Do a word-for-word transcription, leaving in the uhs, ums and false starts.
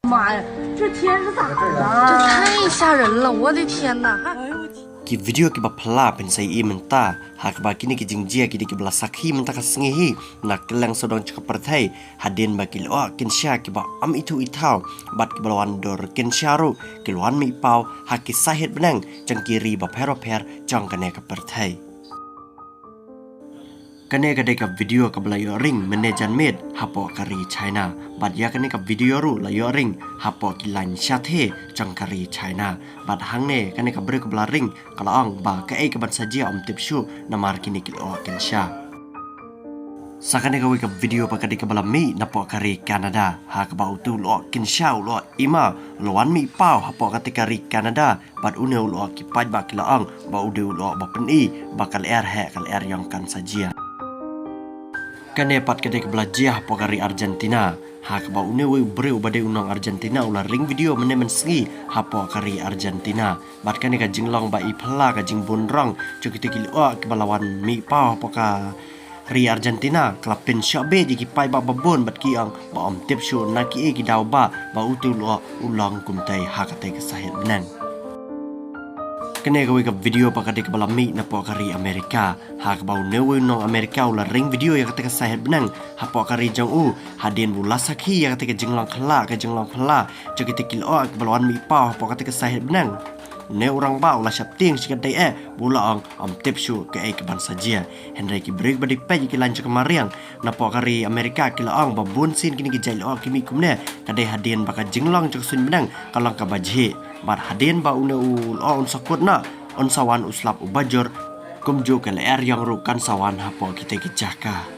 妈呀，这天是咋的？这太吓人了，我的天哪！哈。 Ki video kiba phylla phin sa ïohi mynta, ha kaba kine ki jingjia ki dei kiba la sakhi mynta ka sngi hi na kylleng sawdong jong ka pyrthei, hadien ba ki lyoh kynsha kiba ym ithuh ithaw bad kiba la wan dur kynsha ruh ki la wan mih paw ha ki sahit bneng jong ki ri bapher bapher jong kane ka pyrthei. Kane ka dei ka video kaba la ïoh ring mynne janmiet hapoh ka ri China. Bad ïa kane ka video ruh la ïoh ring hapoh ki line shatei jong ka ri China. Bad hangne kane ka briew kaba la ring ka la ong ba kaei kaban sa jia ym tip shuh namar kine ki lyoh kynsha. Sa kane kawei ka video pat ka dei kaba la mih napoh ka ri Canada, ha kaba utu u lyoh kynsha, u lyoh ima, u la wan mih paw hapoh katei ka ri Canada. Bad une u lyoh ki paidbah ki la ong ba u dei u lyoh ba pyni ba ka lyer heh ka lyer ïong kan sa jia. Kane pat ka dei kaba la jia hapoh ka ri Argentina, ha kaba une uwei u briew uba dei u nong Argentina u la ring video mynne mynsngi hapoh ka ri Argentina. Bad kane ka jinglong ba i phylla ka jingbun rong jong kitei ki lyoh kiba la wan mih paw hapoh ka ri Argentina ka la pynshah beit ïa ki paidbah babun bad ki ong ba ym tip shuh na kiei ki daw ba, ba utu u lyoh u long kumtei ha katei ka sahit bneng. Kane kawei ka video pat ka dei kaba la mih napoh ka ri Amerika, ha kaba une uwei u nong Amerika u la ring video ïa katei ka sahit bneng hapoh ka ri jong u, hadien ba u la sakhi ïa katei ka jinglong khlad, ka jinglong phylla jong kitei ki lyoh kiba la wan mih paw hapoh katei ka sahit bneng. Une u rangbah u la sheptieng shi katdei eh, ba u la ong ym tip shuh kaei kaban sa jia. Hynrei ki briew ba dei peit ïa ki line jong ka mariang napoh ka ri Amerika ki la ong ba bunsien kine ki jait lyoh ki mih kumne ka dei hadien ba ka jinglong jong ka suiñ bneng ka long kaba jhieh. Bad hadien ba une u lyoh un sa kut noh, un sa wan u slap uba jur, kumjuh ka lyer ïong ruh kan sa wan hapoh kitei ki jaka.